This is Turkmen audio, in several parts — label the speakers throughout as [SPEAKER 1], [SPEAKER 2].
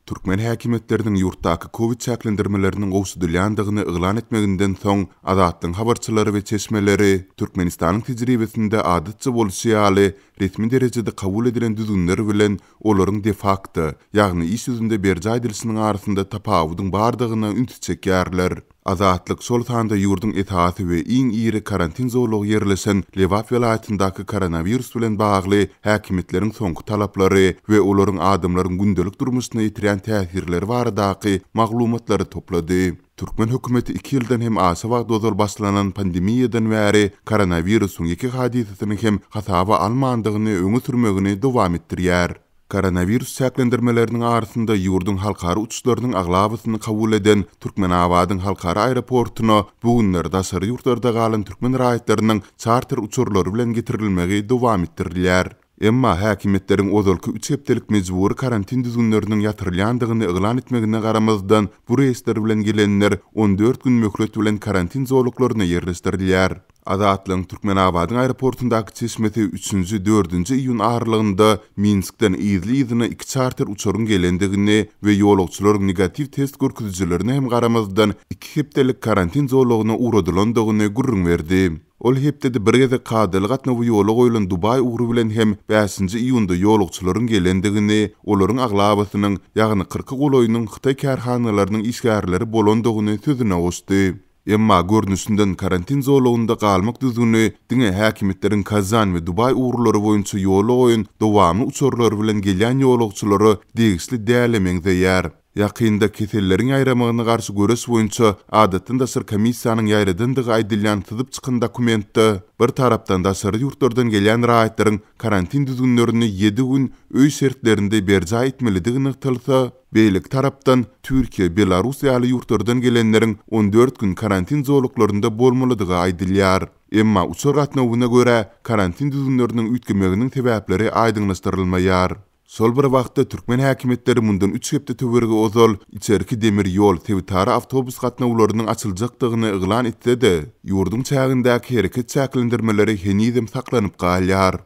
[SPEAKER 1] Türkmen häkimiýetleriniň ýurtdaky kowid çäklendirmeleriniň gowşadylýandygyny yglan etmeginden soň, Azatlygyň habarçylary we çeşmeleri Türkmenistanyň tejribesinde adatça bolşy ýaly, resmi derejede kabul edilen düzgünler bilen olaryň de-fakto, ýagny iş ýüzünde berjaý edilişiniň arasynda tapawudyň bardygyna ünsi çekýärler. Azatlyk şol sanda ýurduň esasy we iň iri karantin zolagy ýerleşen Lebap welaýatyndaky koronawirus bilen bagly häkimiýetleriň soňky talaplary we olaryň adamlaryň gündelik durmuşyna ýetirýän täsirleri baradaky maglumatlary toplady. Türkmen hökümeti iki ýyldan hem aşa wagt ozal başlanan pandemiýadan bäri koronawirusyň ýeke hadysasyny hem hasaba almandygyny öňe sürmegini dowam etdirýär. Koronawirus çäklendirmeleriniň arasynda ýurduň halkara uçuşlarynyň aglabasyny kabul eden Türkmenabadyň halkara aeroportuna bu günler daşary ýurtlarda galan türkmen raýatlarynyň çarter uçarlary bilen getirilmegi dowam etdirilýär. Emma häkimiýetleriň ozalky üç hepdelik mejbury karantin düzgünleriniň ýatyrylýandygyny yglan etmegine garamazdan, bu reýsler bilen gelenler 14 gün möhlet bilen karantin zolaklaryna ýerleşdirilýär. Azatlygyň Türkmenabadyň aeroportundaky çeşmesi üçünji, dördünji iýun aralygynda Minskden yzly-yzyna iki çarter uçaryň gelendigini we ýolagçylaryň negatiw test görkezijilerine hem garamazdan iki hepdelik karantin zolagyna ugradylandygyny gürrüň berdi. Ol hepdede bir gezek kadaly gatnawy ýola goýlan Dubaý ugry bilen hem bäşinji iýunda ýolagçylaryň gelendigini, olaryň aglabasynyň, ýagny kyrka golaýynyň hytaý kärhanalarynyň işgärleri bolandygyny sözüne goşdy. Emma görnüşinden karantin zolagynda galmak düzgüni diňe häkimiýetleriň Kazan we Dubaý ugurlary boýunça ýola goýan dowamly uçarlary bilen gelýän ýolagçylara degişli däle meňzeýär. Ýakynda keselleriň ýaýramagyna garşy göreş boýunça adatdan daşary komissiýanyň ýaýradandygy aýdylýan syzyp çykan dokumentde, bir tarapdan daşary ýurtlardan gelýän raýatlaryň karantin düzgünlerini ýedi gün öý şertlerinde berjaý etmelidigi nygtalsa, Beýleki tarapdan, Türkiýe, Belarus ýaly ýurtlardan gelenleriň 14 gün karantin zolaklarynda bolmalydygy aýdylýar. Emma uçar gatnawyna görä, karantin düzgünleriniň üýtgemeginiň sebäpleri aýdyňlaşdyrylmaýar. Şol bir wagtda, türkmen häkimiýetleri mundan üç hepde töweregi ozal içerki demir ýol, sebitara awtobus gatnawlarynyň açyljakdygyny yglan etse-de, ýurduň çägindäki hereket çäklendirmeleri henizem saklanyp galýar.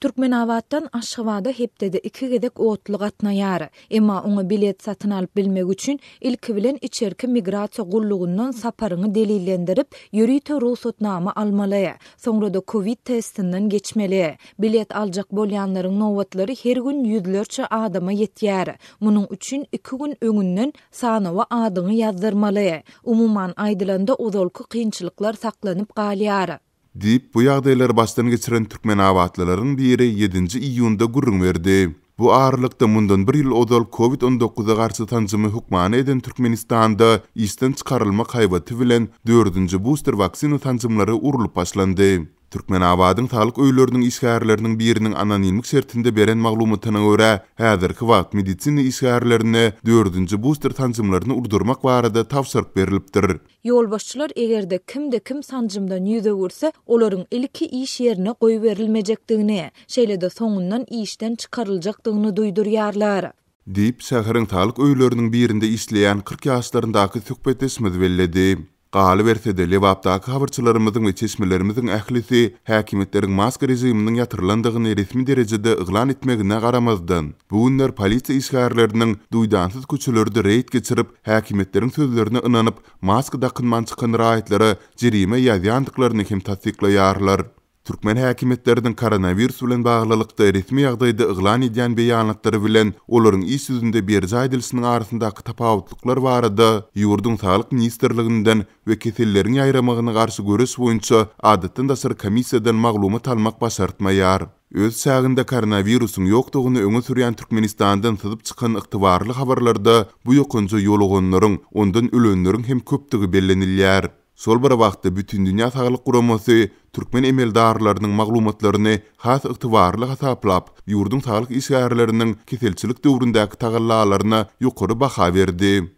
[SPEAKER 2] Türkmenabatdan Aşgabada hepdede iki gezek otly gatnaýar. Emma oňa bilet satyn alyp bilmek üçin ilki bilen içerki migrasiýa gullugyndan saparyňy delillendirip, ýörite rugsatnama almaly. Soňra-da kowid testinden geçmeli. Bilet aljak bolýanlaryň nobatlary her gün ýüzlerçe adama ýetýär. Munuň üçin iki gün öňünden sanawa adyňy ýazdyrmaly. Umuman aýdylanda, ozalky kynçylyklar saklanyp galýar.
[SPEAKER 1] Diýip, bu ýagdaýlary başdan geçiren türkmenabatlylaryň biri ýedinji iýunda gürrüň berdi. Bu aralykda, mundan bir ýyl ozal kowid on dokuza garşy sanjymy hökmany eden Türkmenistanda işden çykarylmak haýbaty bilen dördünji buster waksina sanjymlary urlup başlandy. Türkmenabadyň saglyk öýleriniň işgärleriniň biriniň anonimlik şertinde beren maglumatyna görä, häzirki wagt medisina işgärlerine dördünji buster sanjymlaryny urdurmak barada tabşyryk berlipdir.
[SPEAKER 2] Ýolbaşçylar eger-de kimde-kim sanjymdan ýüz öwürse, olaryň ilki iş ýerine goýberilmejekdigini, şeýle-de soňundan işden çykaryljakdygyny duýdurýarlar.
[SPEAKER 1] Diýip, şäheriň saglyk öýleriniň birinde işleýän 40 ýaşlaryndaky söhbetdeşimiz belledi. Galyberse-de, Lebapdaky habarçylarymyzyň we çeşmelerimiziň ählisi häkimiýetleriň maska režiminiň ýatyrylandygyny resmi derejede yglan etmegine garamazdan, bu günler polisiýa işgärleriniň duýdansyz köçelerde reýd geçirip, Häkimiýetleriň sözlerine ynanyp, maska dakynman çykan raýatlara jerime ýazýandyklaryny hem tassyklaýarlar. Türkmen häkimiýetleriniň koronawirus bilen baglylykda resmi ýagdaýda yglan edýän beýanatlary bilen olaryň iş ýüzünde berjaý edilişiniň arasyndaky tapawutlyklar barada ýurduň Saglyk ministrliginden we keselleriň ýaýramagyna garşy göreş boýunça adatdan daşary komissiýadan maglumat almak başartmaýar. Öz çäginde koronawirusyň ýokdugyny öňe sürýän Türkmenistandan syzyp çykan ygtybarly habarlarda bu ýokanja ýoluganlaryň, ondan ölenleriň hem köpdügi bellenilýär. Şol bir wagtda Bütindünýä Saglyk Guramasy türkmen emeldarlarynyň maglumatlaryny has ygtybarly hasaplap, ýurduň saglyk işgärleriniň keselçilik döwründäki tagallalaryna ýokary baha berdi.